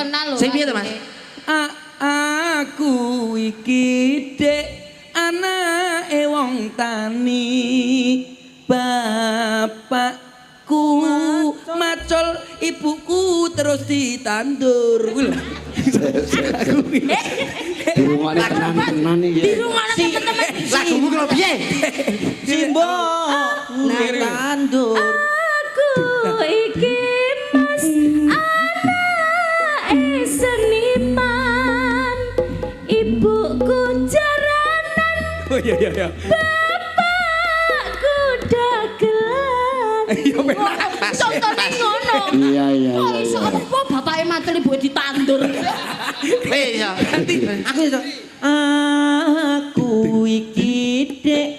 Terkenal lho. Sing piye to, Mas? Aku iki, Dek, anake wong tani, bapakku macul, ibuku terus ditandur. Kuwi lho. Aku kuwi. Dirungokne tenan-tenan iki. Dirungokne teman-teman. Lagumu ki lho piye? Simbo tandur. Aku iki, Mas, anake seniman. Ibuku jaranan, Oh iya. bapakku dagelan. Iya penak. Contone ngono. Iya Kok iya. iso iya. apa bapake macul, ibuke ditandur. Wis ya. Aku iso. Aku iki, Dek,